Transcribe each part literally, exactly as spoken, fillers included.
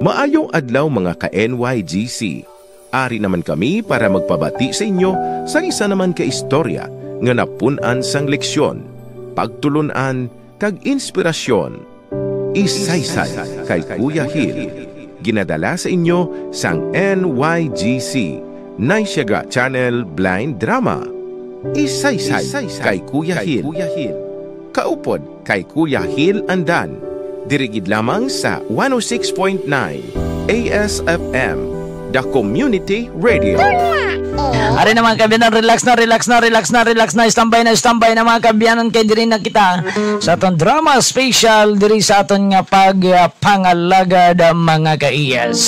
Maayong adlaw, mga ka-N Y G C. Ari naman kami para magpabati sa inyo sa isa naman ka istorya nga napun-an sang leksyon, pagtulon-an, kag inspirasyon. Isaysay kay Kuya Hil. Ginadala sa inyo sang N Y G C, Naysyaga Channel Blind Drama. Isaysay kay Kuya Hil. Kaupod kay Kuya Hil Andan. Diri gid lamang sa one oh six point nine A S F M, The Community Radio. Ari na, mga kaabyanan, relax na, relax na, relax na, relax na, istambay na, istambay na, mga kaabyanan, kay diri na kita sa aton drama special diri sa aton nga pag, ah, pangalagad, ah, mga ka-E S.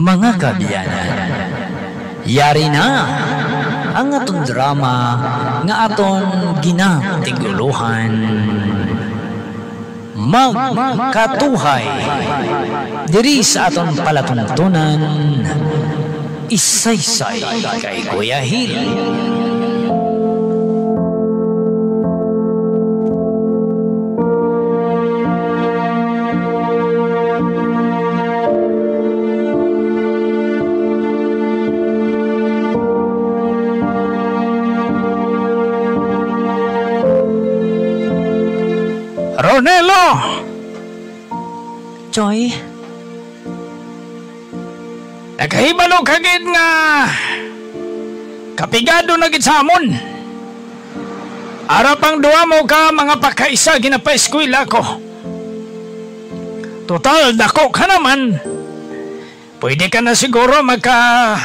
Mga kaabyanan, yari na ang aton drama nga aton ginatiguluhan Magkatuhay diri sa aton palatuntunan, Isaysay kay Kuya Hil. Ronelo! Choy? Nakahibalo ka gid nga kapigado na gid sa amon. Ara pang duha mo ka mga pakaisa ginapaeskwela ko. Total, dako ka naman. Pwede ka na siguro maka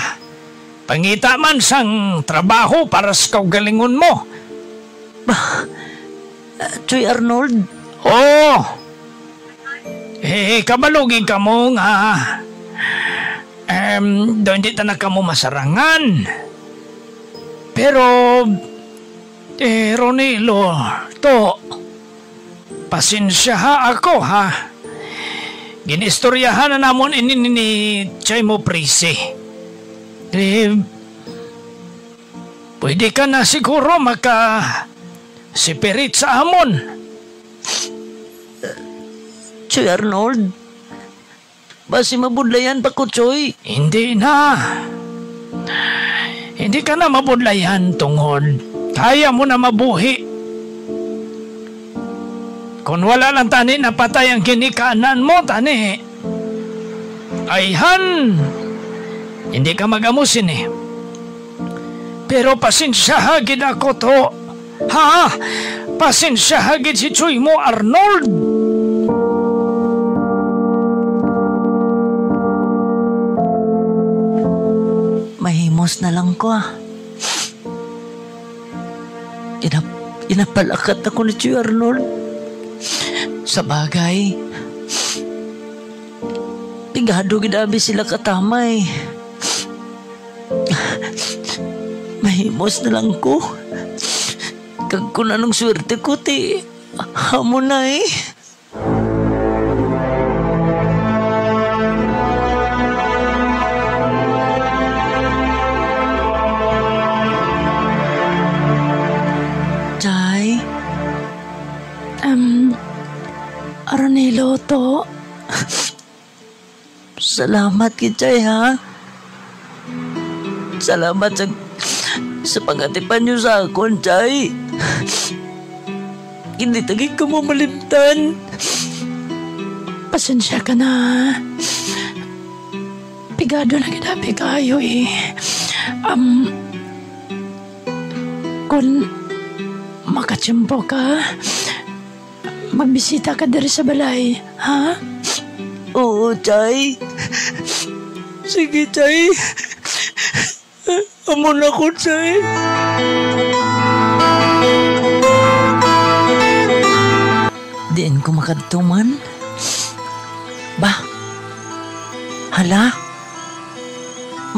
pangita man sang trabaho para sa kaugalingon mo. Ba, Choy Arnold? Oo. Eh, kabalo gid kamo nga, em, daw hindi ta na kamo masarangan. Pero, eh, Ronilo, to, pasensyaha ako, ha. Ginistoryahan na namon ini ni, ni Chay mo, Prisi. Eh, pwede ka na siguro maka-separate sa amon. Choy Arnold, basi mabudlayan pa ko, Choy. Hindi na. Hindi ka na mabudlayan, Tungod. Kaya mo na mabuhi. Kon wala lang tani napatay ang ginikanan mo, tani. Ayhan! Hindi ka mag-amo sini. Pero pasensyaha gid ako to. Ha? Pasensyaha gid si Chuy mo, Arnold. Mahimos na lang ko, ah. Ginap-, ginapalakat ako ni Chuy Arnold. Sa bagay, pigado gid abi sila katamay. Mahimos na lang ko. Kag kung anong swerte ko, ti, amo na eh. Chay? Um, Aranilo to. Salamat gid, Chay, ha? Salamat sa, sa pangatipan niyo sa akon, Chay. Hindi ta gid kamo malimtan. Pasensya ka na, ha? Pigado na gid abi kaayo, eh. Um, kung makatiyempo ka, magbisita ka diri sa balay, ha? Oo, Chay. Sige, Chay. Amo na ko, Chay. Diin ko makadto man? Ba? Hala?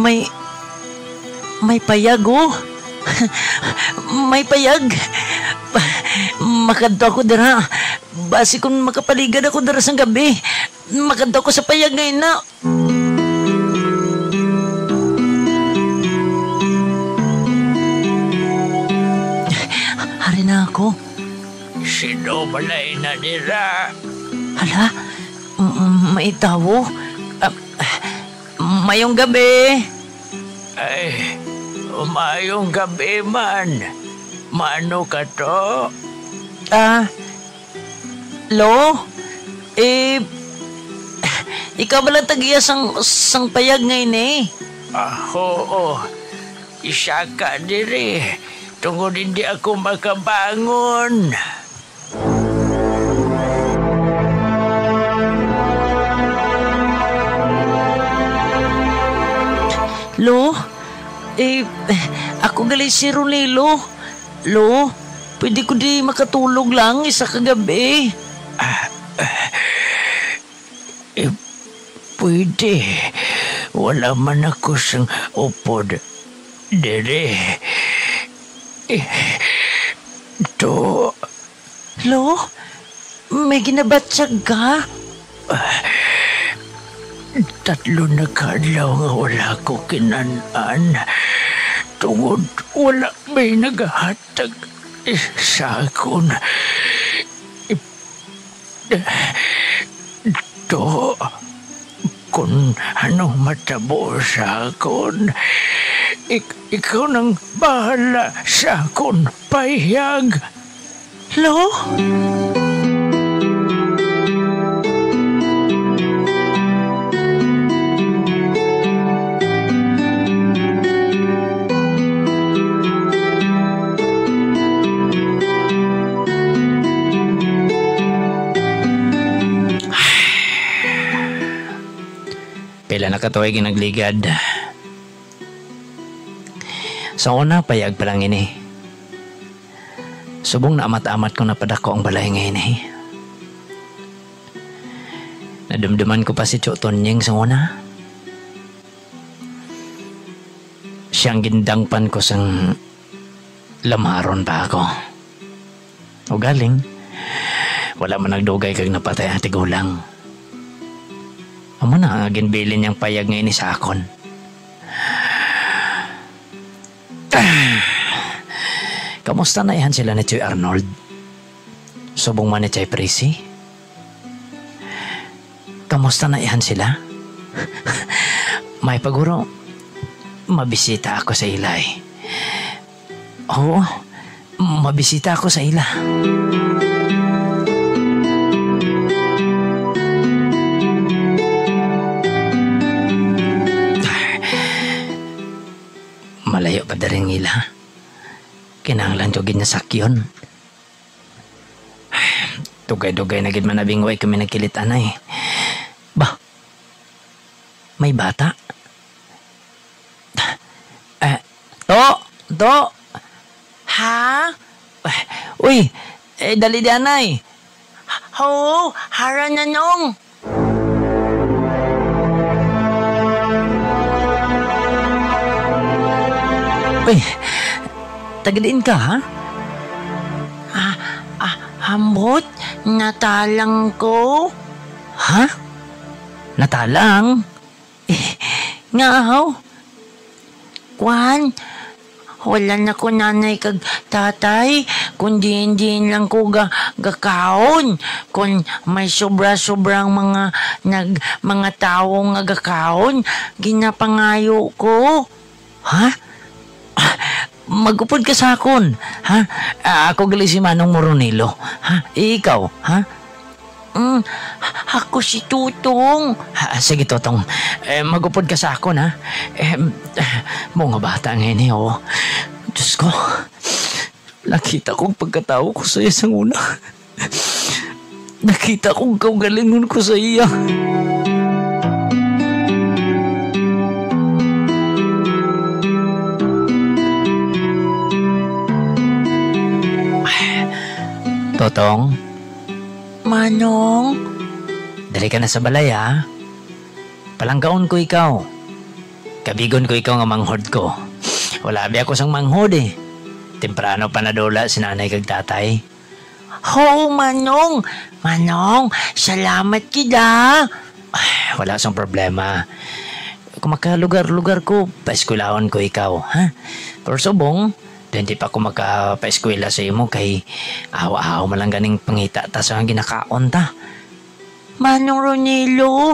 May, may payag, oh. May payag. Makadto ako dira. Basi kung makapaligad ako dira sang gabi, makadto ako sa payag nga ina. O balay na dira. Hala, m- may tawo. Ah, mayong gabi. Ay, mayong gabi man. Mano ka to? Ah, Lo? Eh, ikaw bala tag-iya sang, sang payag nga ini? Ah, oo. Isaka diri, tungod hindi ako makabangon. Lo? Eh, ako gali si Ronilo. Lo, pwede ko di makatulog lang isa ka gabi? Ah, eh, pwede. Wala man ako sang upod diri. Eh, to. Lo, may ginabatyag ka? Tatlo na ka adlaw nga wala ko kinan-an. Tungod wala may nagahatag sa akon. To, kung ano matabo sa akon, ik- ikaw nang bahala sa akon payag. Lo? Pila na ka tuig ang nagligad. Sa una, payag pa lang ini. Subong naamat-amat ko na padako ang balay nga ini. Nadumduman ko pa si Cho Tonying sa una. Siyang gindangpan ko sang lamaron pa ako. Ugaling, wala man nagdugay kag napatay ang tigulang. Amo na nga ginbilin niyang payag nga ini sa akon. Kamusta na ihan sila ni Choy Arnold? Subong man ni Choy Prissy? Kamusta na ihan sila? May paguro, mabisita ako sa ila, eh. Oo, mabisita ako sa ila. Malayo pa diri ang ila. Kinahanglan ko gid nga sakyon. Dugay-dugay na gid man, abing, way kami nagkilit-an, ay. Ba? May bata? Eh, To! To! Ha? Eh, uy, eh, dali di anay. Ho, hara na nong. Uy, taga diin ka, ha? Ah, ah, ambot, natalang ko. Ha? Natalang? Eh, nga, haw? Kwan, wala na ko nanay kag tatay, kun diin-diin lang ko ga-, gakaon. Kun may sobra-sobrang mga nag-, mga tawo nga gakaon, ginapangayo ko. Ha? Ah, mag-upod ka sa akon, ha? Ah, ako gali si Manong Moronilo, ha? Ikaw, ha? Mm, ako si Tutong. Ah, sige, Tutong. Eh, mag-upod ka sa akon, ha? Eh, mga bata nga ini, oh. Diyos ko, nakita ko ang pagkatawo ko sa iya sang una. Nakita ko ang kaugalingon ko sa iya. Totong? Manong? Dali ka na sa balay, ha? Palanggaon ko ikaw. Kabigon ko ikaw nga manghod ko. Wala abi ako sang manghod, eh. Temprano pa nadula si nanay kag tatay. Ho, Manong. Manong, salamat gid, ah. Ay, wala sang problema. Kung makalugar-lugar ko, paeskwelahon ko ikaw, ha? Pero subong, hindi pa ko makapaeskwela sa imo kay ahaw-ahaw man lang ganing pangita ta sa ginakaon ta. Manong Ronilo.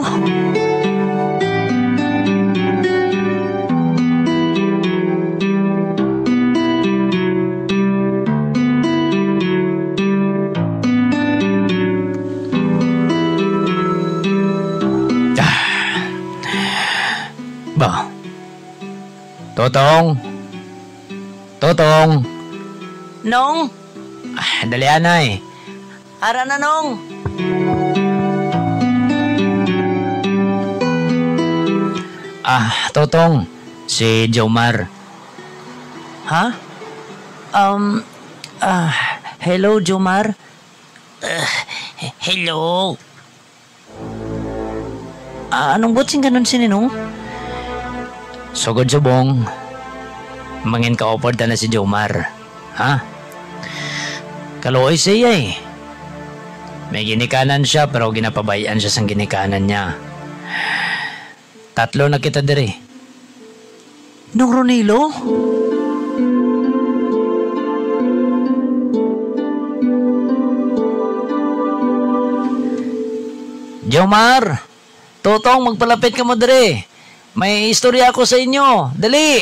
Ah. Ba? Totong? Totong? Nong? Ah, dali anay. Ara na, Nong. Ah, Totong, si Jomar. Ha? Um, ah, hello, Jomar. Ah, hello. Ah, anong buot sing ganon si Ninong? Sugod subong, mangin kaupod ta na si Jomar. Ha? Kaluoy siya eh. May ginikanan siya, pero ginapabay-an siya sang ginikanan niya. Tatlo na kita diri. Nong Ronilo? Jomar! Totong, magpalapit kamo diri. May istorya ako sa inyo. Dali!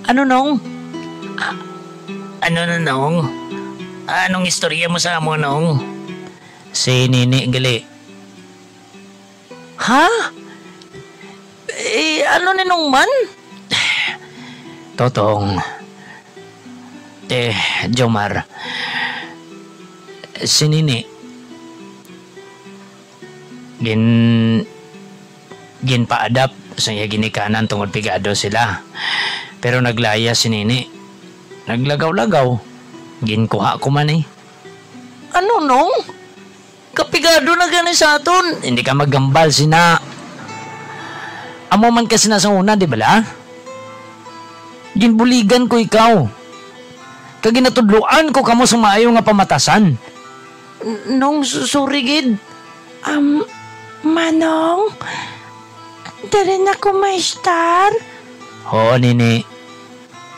Ano, Nong? Ah, ano na, Nong? Anong istorya mo sa amo, Nong? Si Nini, gali. Ha? Eh, ano ni Nong man? Totong. Eh, Jomar. Si Nini. Gin-, ginpaadap sa iya ginikanan tungod pigado sila. Pero naglaya si Nini. Naglagaw-lagaw. Ginkuha ko man eh. Ano, Nong? Kapigado na gani sa aton. Hindi ka maghambal, sina. Amo man ka sina sa una, di bala? Ginbuligan ko ikaw. Kag ginatudloan ko kamo sa maayo nga pamatasan. N-, Nong, s-, sorry gid. Um, Manong, diri na ko maestar. Oo, Nini.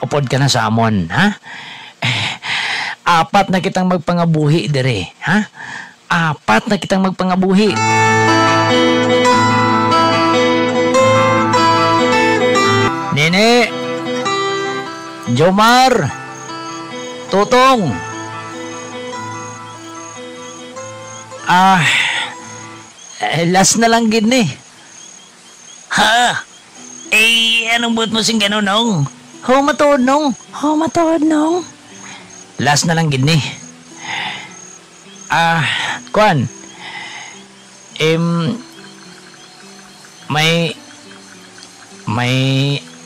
Upod ka na sa amon, ha? Apat na kitang magpangabuhi diri, ha? Apat na kitang magpangabuhi. Nini, Jomar, Totong. Ah, eh, last na lang gid ni. Ha? Eh, anong buot mo sing ganon, Nong? Ho, matuod, Nong. Ho, matuod, Nong. Last na lang gid ni. Ah, kuan. Em, may, may,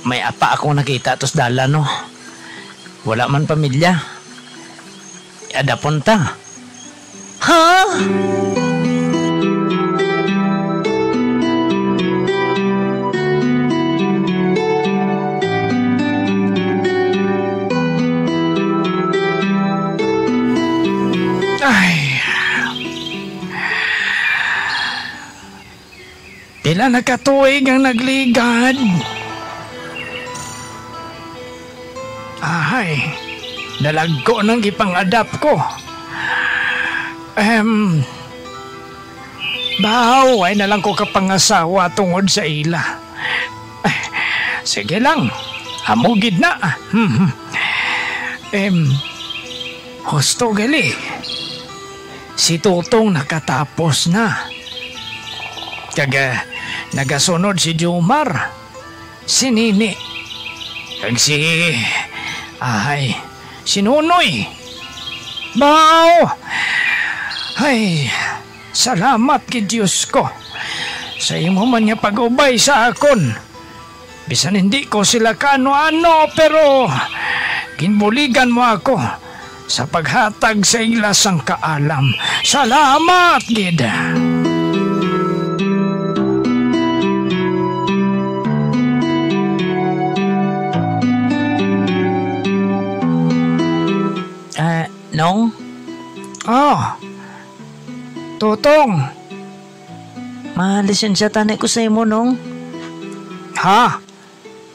may apa akong nakita tos dalan, no? Wala man pamilya. Adapon ta. Ha? Ay. Pila na ka tuig ang nagligad? Ahay, dalagko nang gipang-adap ko. Em, bahaw, ay na lang ko kapangasawa tungod sa ila. Sige lang, amo gid na. Hmm. Em, husto gali. Si Tutong nakatapos na. Kag, ah, nagasunod si Jomar, si Nini, kag si, ahay, si Nonoy. Baw! Ay, salamat gid, Dios ko, sa imo man nga pag-ubay sa akon. Bisan hindi ko sila kaano-ano, pero ginbuligan mo ako sa paghatag sa ila sang kaalam. Salamat gid! Ah, Nong? Oh, Totong. Malisensya tani ko sa imo, Nong. Ha?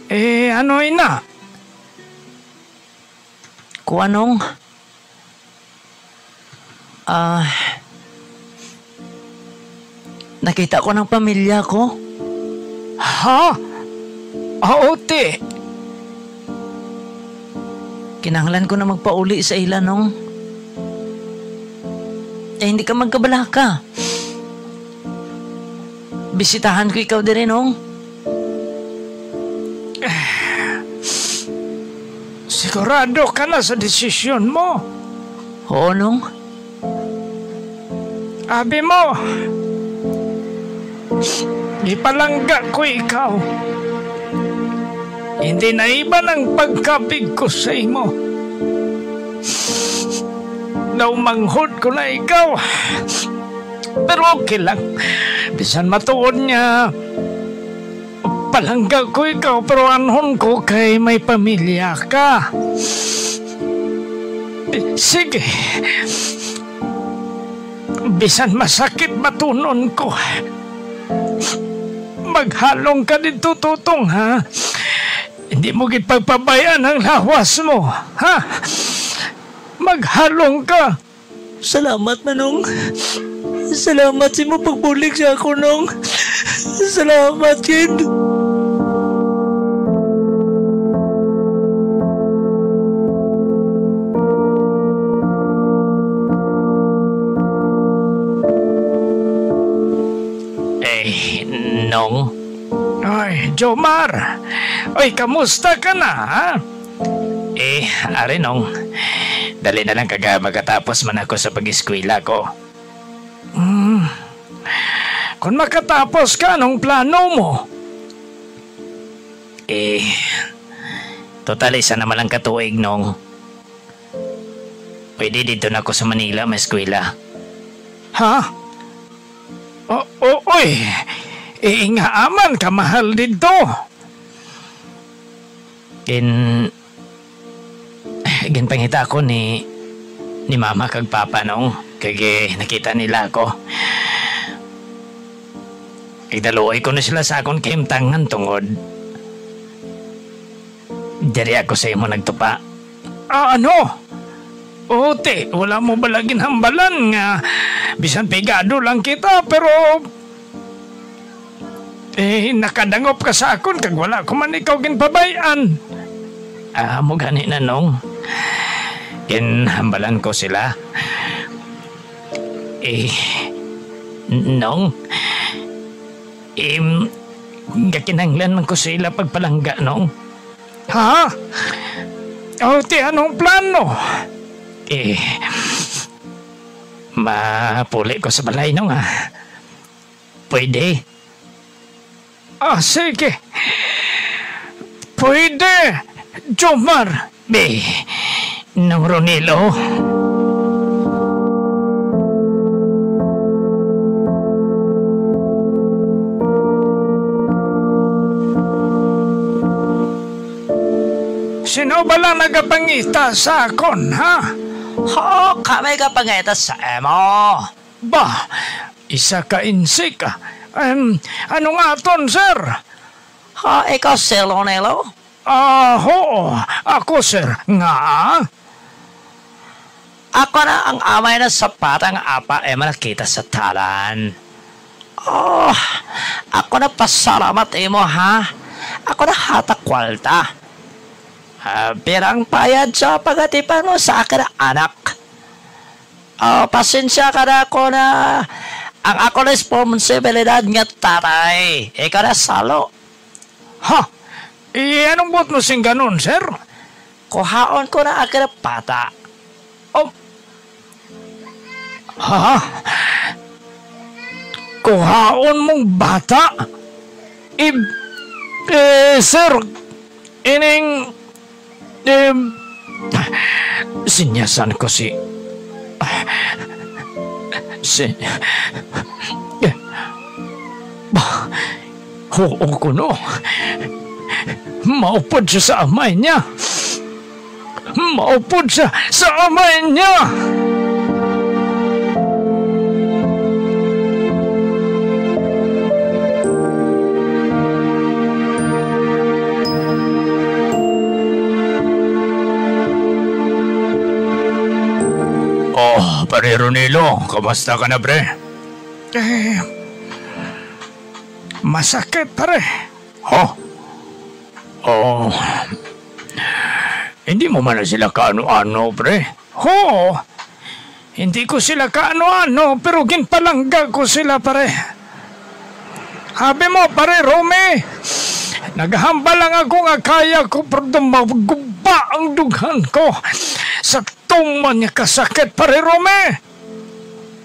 Eh, ano ina? Kuan, Nong. Ah, nakita ko ng pamilya ko. Ha? Ah, Ote. Kinahanglan ko na magpauli sa ila, Nong. Eh, hindi ka magkabalaka. Bisitahan ko ikaw diri, Nong. Sigurado ka na sa desisyon mo? Oo, Nong. Abi mo, ipalangga ko ikaw. Hindi na iba ang pagkabig ko sa imo. Daw manghod ko na ikaw. Pero okay lang. Bisan matuod niya, palangga ko ikaw, pero anhon ko kay may pamilya ka. Sige. Bisan masakit batunon ko. Maghalong ka didto, Tutong, ha? Hindi mo gid pagpabay-an ang lawas mo, ha? Maghalong ka. Salamat, Manong. Salamat sa imo pagbulig sa akon, Nong. Salamat gid. Eh, Nong? Ay, Jomar! Ay, kamusta ka na, ha? Eh, ari, Nong. Dali na lang kag, ah, makatapos man ako sa pag-eskwela ko. Hmm. Kung makatapos ka, anong plano mo? Eh, total, isa naman lang ka tuig, Nong. Pwede didto na ako sa Manila maeskwela. Ha? O, o, oy, iingaman ka mahal didto. Gin-, ginpangita ako ni, ni Mama kag Papa, Nong, kag, eh, nakita nila ako. Igdaluoy ko na sila sa akon kahimtangan tungod diri ako sa imo nagtupa. Ah, ano? Ote, wala mo bala ginhambalan nga bisan pigado lang kita, pero, eh, nakadangop ka sa akon kag wala ko man ikaw ginpabay-an? Ah, amo gani na, Nong. Ginhambalan ko sila. Eh, Nong, im, gakinahanglan man ko sa ila pagpalangga, Nong. Ha? O, ti anong plano? Eh, mapuli ko sa balay, Nong, ah. Pwede? Ah, sige. Pwede, Jomar. Be, Nong Ronilo. Sino bala nagapangita sa akon, ha? Ho, kami gapangita sa imo. Ba, isa ka insik, ah. Em, ano nga aton, sir? Ha, ikaw si Ronilo? Ah, ho, ako, sir. Nga? Ako na ang amay na sa bata nga apa imo nakita sa dalan. Oh, ako na pasalamat imo, ha? Ako na hatak kwarta. Ah, pirang bayad sa pagatipan mo sa akon anak? Ah, pasensya ka na ako na ang akon responsibilidad nga tatay. Ikaw na salo. Ha? Eh, anong buot mo sing ganun, sir? Kuhaon ko na ang akon bata. Oh. Ha? Kuhaon mong bata? Ib-, eh, sir, ining, eh, sinyasan ko si, si, eh, ba, Oo kuno. Maupod siya sa amay niya. Maupod siya sa amay niya. Oh, Pare Ronilo, kamusta ka na, pre? Eh, masakit, pare. Ho? Oh, hindi mo man na sila kaano-ano, pre? Ho, hindi ko sila kaano-ano, pero ginpalangga ko sila, pare. Abi mo, pare Romy, naghambal lang ako nga kaya ko, pero maguba ang dughan ko sa tuman nga kasakit, pare Romy.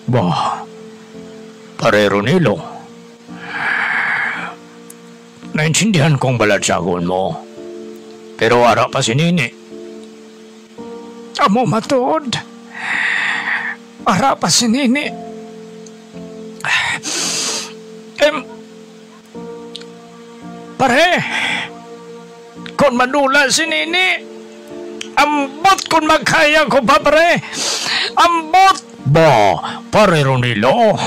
Bah, pare Ronilo, naintindihan ko ang balatsagon mo, pero ara pa si Nini. Amo matuod. Ara pa si Nini. Em, pare, kon madula si Nini, ambot kon makaya ko pa, pare. Ambot! Ba, pare Ronilo.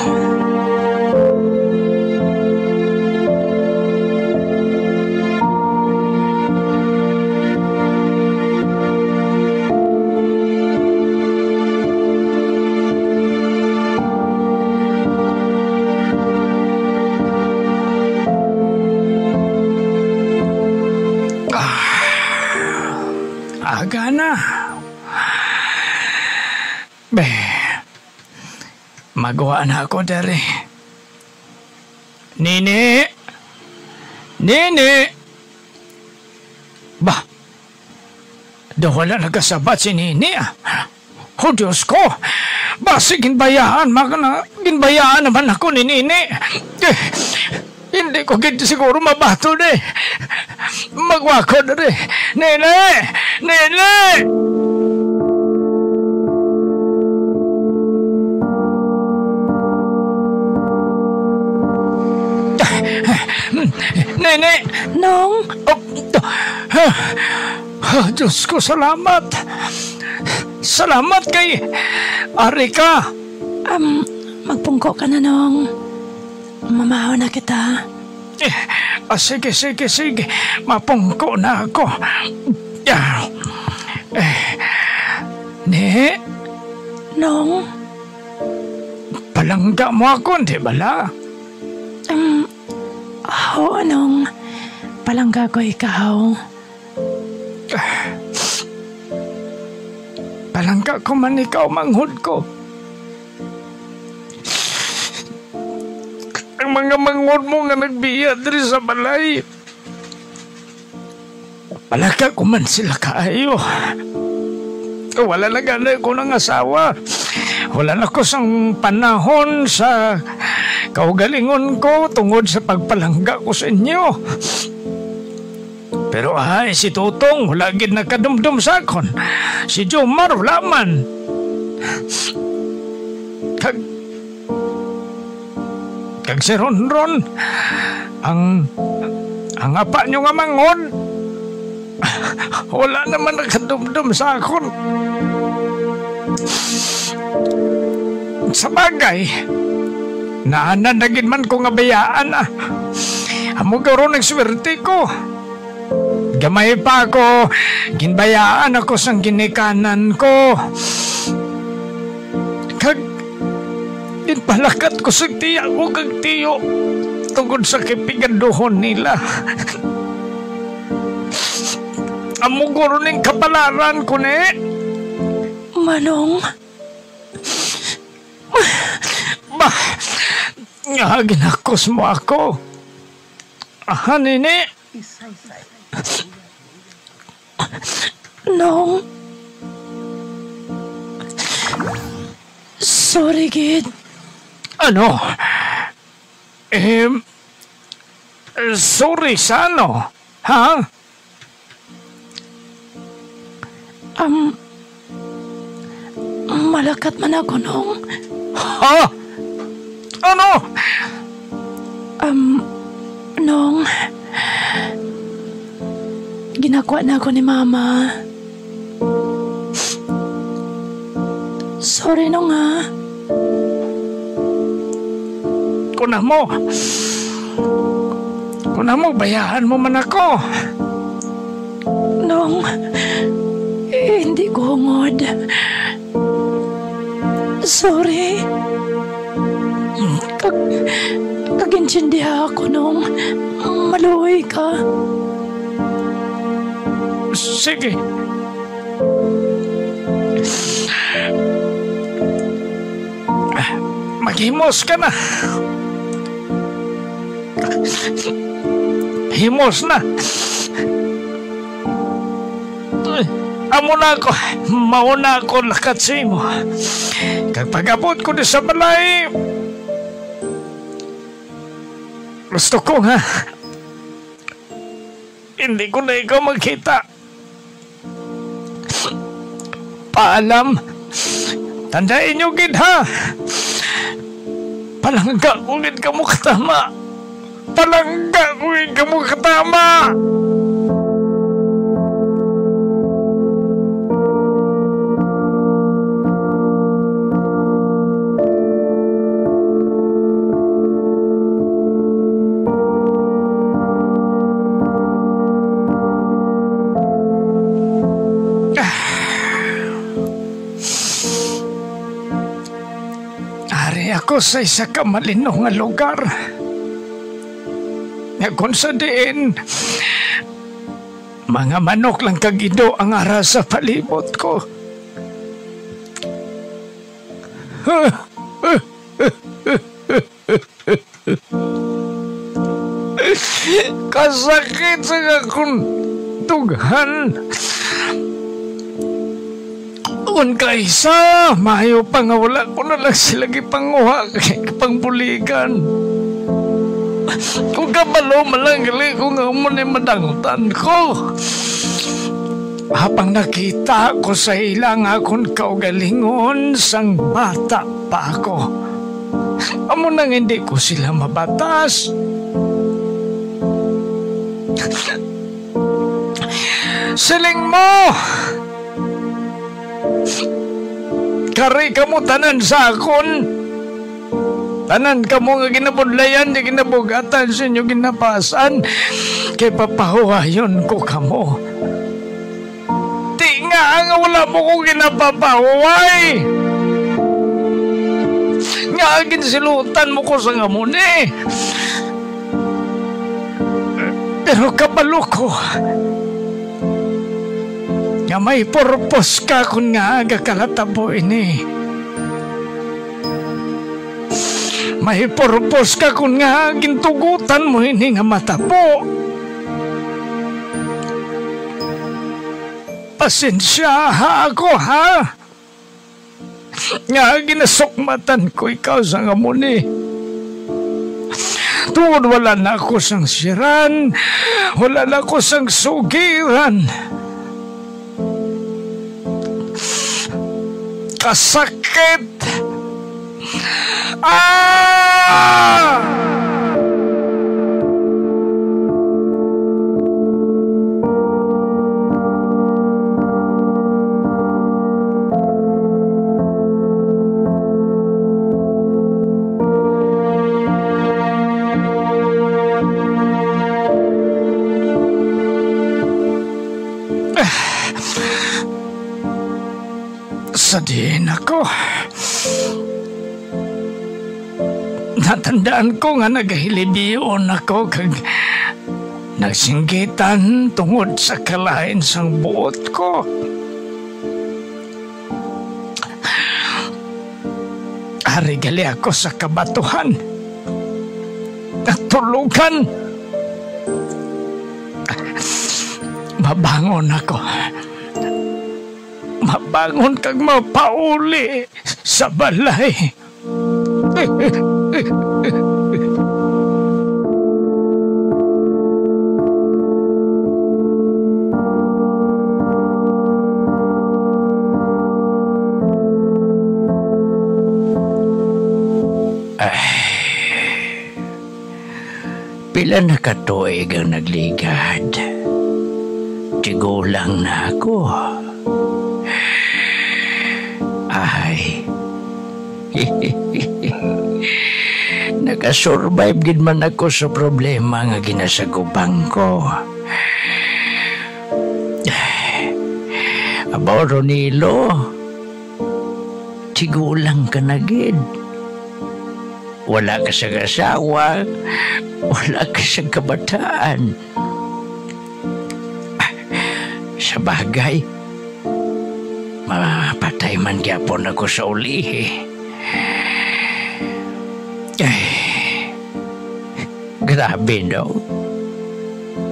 Ah, aga na. Be, magwa na ako diri. Nini! Nini! Ba, daw wala nagasabat si Nini, ah. Oh, Diyos ko! Basi ginbayaan, mag-, na, ginbayaan naman ako ni Nini. Eh, hindi ko gid siguro mabaton, eh. Magwakod, eh. Nini! Nini! Nini! Nong! Oh, ah, Diyos ko, salamat. Salamat kay ari ka. Um, magpungko ka na, Nong. Mamahaw na kita. Eh, ah, sige, sige, sige. Mapungko na ako. Ah, eh, ni? Nong? Palangga mo ako, di bala? Um, oo, Nong. Palangga ko ikaw. Palangga ko man ikaw, manghod ko. Ang mga manghod mo nga nagbiya diri sa balay, palangga ko man sila kaayo. Wala na gani ko nang asawa. Wala na ko sang panahon sa kaugalingon ko tungod sa pagpalangga ko sa inyo. Pero ay, si Tutong wala gid nakadumdom sa akon. Si Jomar wala man. Kag, kag si Ronron, ang, ang apa nyo nga manghod, wala naman nakadumdom sa akon. Sa bagay, naanan na gid man ko nga bayaan, ah. Amo garo ang swerte ko. Gamay pa ako, ginbayaan ako sang ginikanan ko. Kag ginpalakat ko sa tiya ko kag tiyo tungod sa kapigaduhon nila. Amo guro ning kapalaran ko ni. Manong. Ba, nga ginakos mo ako. Aha, nini? Nong. Sorry, gid. Ano? Em, sorry sa ano? Ha? Um, malakat man ako, Nong. Ha? Ano? Um, Nong, ginakuha na ako ni Mama. Sorry, Nong, ha? Kunamo. Kunamo, bayaan mo man ako. Nong, eh, hindi ko hungod. Sorry. Kag, kag intindiha ako nung maluoy ka. Sige. Maghimos ka na. Himos na. Amo na ako. Mauna ako lakat sa imo. Kag pag-abot ko di sa balay, gusto ko nga hindi ko na ikaw makita. Paalam. Tandaan niyo gid, ha? Palangga ko gid kamo katama. Palangga ko gid kamo katama. Ari ako sa isa ka malino nga lugar, nga kung sa diin mga manok lang kag ido ang ara sa palibot ko. Kasakit sa akon dughan. Kon kaisa, maayo pa nga wala ko na lang sila gipanguha kag pangbuligan. Kung kabalo man lang gali ko nga amo ni madangtan ko. Habang nakita ko sa ila nga akon kaugalingon sang bata pa ako, amo nang hindi ko sila mabatas. Siling mo, kari kamo tanan sa akon, tanan kamo nga ginabudlayan, nga ginabug-atan sa inyo ginapasan, kay papahuwayon ko kamo. Ti nga nga wala mo ko ginapapahuway. Nga ginsilutan mo ko sa ngamuni. Pero kabalo ko nga may purpose ka kon ngaa gakalata mo ini. May purpose ka kon ngaa gintugotan mo ini nga matabo. Pasensyaha ako, ha? Nga ginasukmatan ko ikaw sa ngamuni. Tungod wala na ako sang siran, wala na ako sang sugiran. Kasakit! Ah! Sa diin ako, natandaan ko nga nagahilibion ako kag nagsinggitan tungod sa kalain sang buot ko. Ari gali ako sa kabatuhan, natulogan. Mabangon ako. Mabangon kag mapauli sa balay. Ay. Pila na ka tuig ang nagligad? Tigulang na ako. Ay. Nakasurvive gid man ako sa problema nga ginasaguban ko. Abaw, Ronilo, Tigulang ka na gid. Wala ka sa asawa, wala ka sa kabataan. Sa bagay, mapatay man gyapon ako sa ulihi. Ay, grabe, no?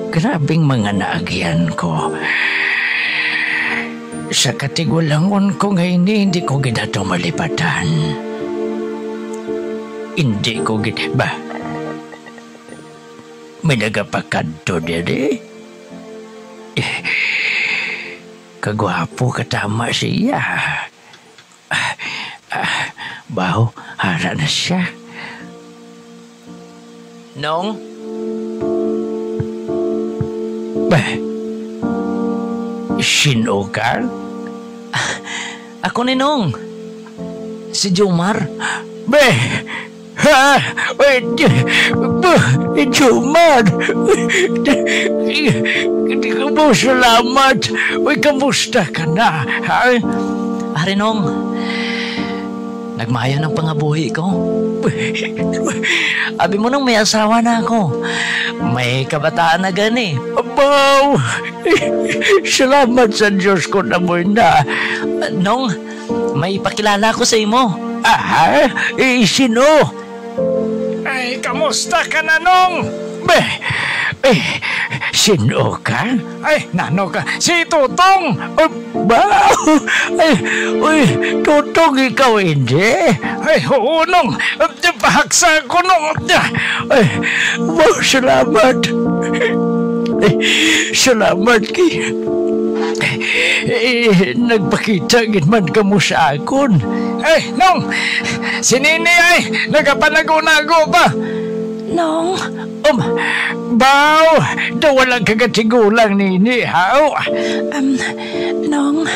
Grabing mga naagyan ko. Sa katigulangon ko nga ini, hindi ko gid ato malipatan. Hindi ko gid, ba, may nagapakadto diri. Kagwapo, katama siya. Ah, ah, baw, ara na siya. Nong? Bah, sino ka? Ah, ako ni Nong. Si Jomar. Be! Ha? Ay, di, ba, Jomar! Di, di ka mo salamat! Uy, kamusta ka na? Ha? Ari, Nong, nagmaayo nang pangabuhi ko. Abi mo nang may asawa na ako. May kabataan na gani. Abaw! Salamat sa Diyos ko na mo na. Nong, may pakilala ko sa imo. Ah, eh, sino? Ay, kamusta ka na, Nong? Be, eh, sino ka? Ay, nano ka? Si Tutong! Ah, ba? Ay, uy, Tutong, ikaw hindi? Ay, oo, Nong. Ah, pahaksa ko, Nong. Ay, wow, salamat. Ay, salamat kay, eh, nagpakita gid man kamo sa akon. Ay, Nong, si Nini ay nagapanago-nago pa. Nong. Um, baw, daw wala ka katigulang, Nini, haw? Um, Nong,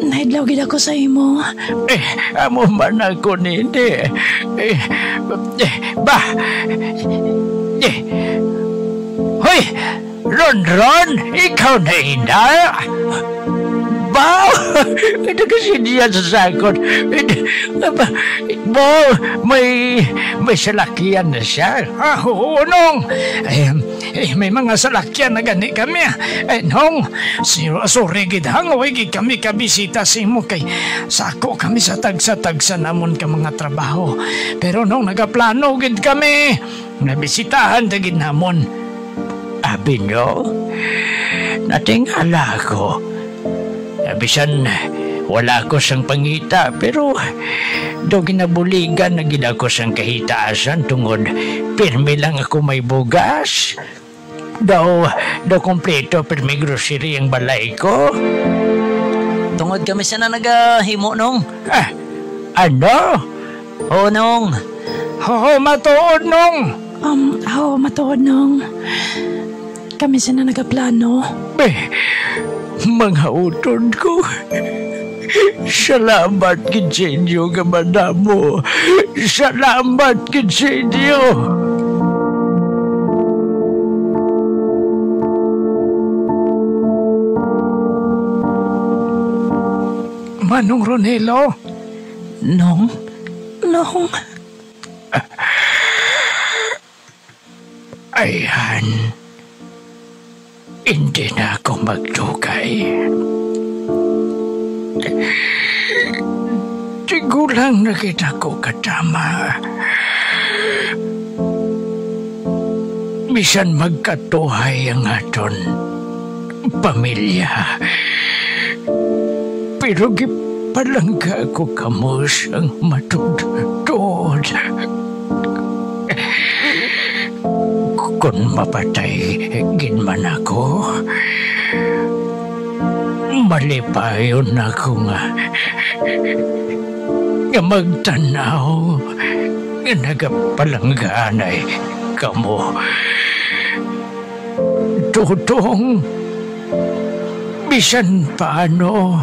nahidlaw gid ako sa imo. Eh, amo man ako, Nini. Eh, eh, ba? Eh, hoy! Ronron, ikaw na ina? Ba? Ito kasi niya sa sakot. Ba, may, may salakyan na siya. Ah, oo, Nong. Eh, eh, may mga salakyan na gani kami. Eh, Nong, si-, sorry gid ha, nga way gid kami kabisita sa imo kay sako kami sa tagsa-tagsa namon ka mga trabaho. Pero, Nong, nagaplano gid kami. Nabisitahan ta gid namon. Abi nyo? Natingala ako. Bisan wala ako sang pangita, pero daw ginabuligan na gid ako sang kahitaasan tungod pirmi lang ako may bugas. Daw, daw kompleto pirmi grocery ang balay ko. Tungod kami sa na nagahimo, Nong. Ah, ano? Oo, Nong. Oo, matuod, Nong. Um, oo, matuod, Nong. Kami sina nagaplano. Eh, mga utod ko. Salamat gid sa inyo nga madamo. Salamat gid sa inyo. Manong Ronelo? Nong? Nong? Ayhan, hindi na ako magdugay. Tigulang na kita ko katama. Bisan magkatuhay ang aton pamilya. Pero gipalangga ko kamo sang matuod-tuod. Kon mapatay gid man ako, malipayon ako nga, nga magtan-aw nga nagapalangganay kamo. Dodong, bisan paano,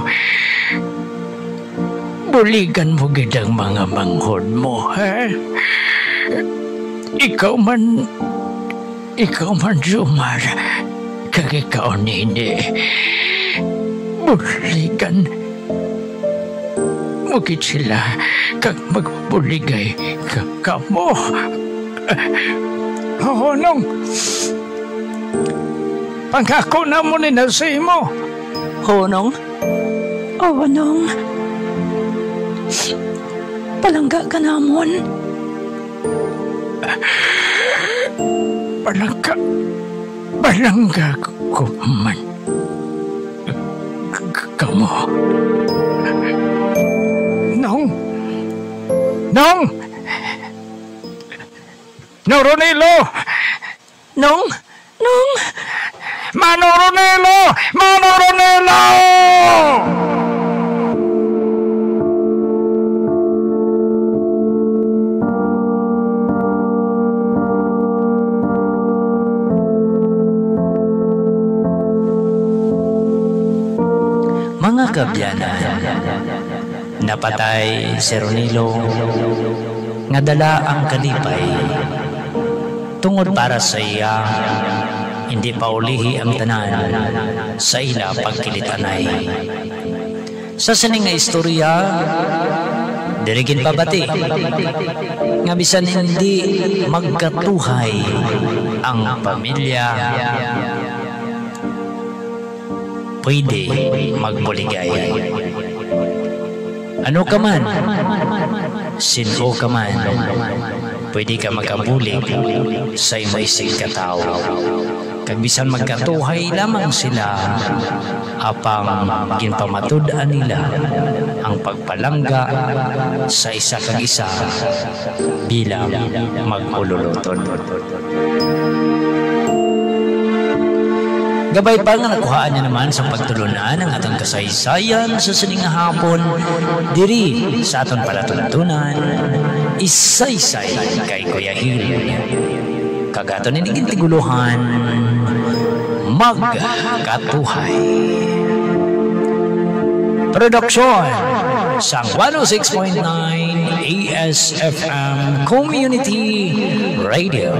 buligan mo gid ang mga manghod mo, ha? Ikaw man, ikaw man, Jomar, kag ikaw, Nini. Buligan mo gid sila kag magbuligay ka kamo. Hunong, pangako namon ni na sa imo. Hunong? O, Hunong. Palangga ka namon. Palangga. Palangga ko man. K-, kamo. Nong! Nong! Nong Ronilo! Nong! Nong! Manong Ronilo! Manong Ronilo! Mga kaabyanan, napatay si Ronilo nga dala ang kalipay. Tungod para sa iya, hindi paulihi ang tanan sa ila pagkilitanay. Sa sini nga istorya, diri ginpabati nga bisan hindi magkatuhay ang pamilya, pwede magbuligay. Ano ka man, sin-o ka man, pwede ka makabulig sa imo isigkatawo. Kag bisan magkatuhay lamang sila, apang ginpamatud-an nila ang pagpalangga sa isa kag isa bilang mag-ululotod. Gabay pa nga nakuhaan niya naman sa pagtulunan ang atong kasaysayan sa sini nga hapon, diri sa aton palatuntunan, Isaysay kay Kuya Hil. Kag aton ini gintigulohan, Magkatuhay. Production sang one oh six point nine A S F M Community Radio.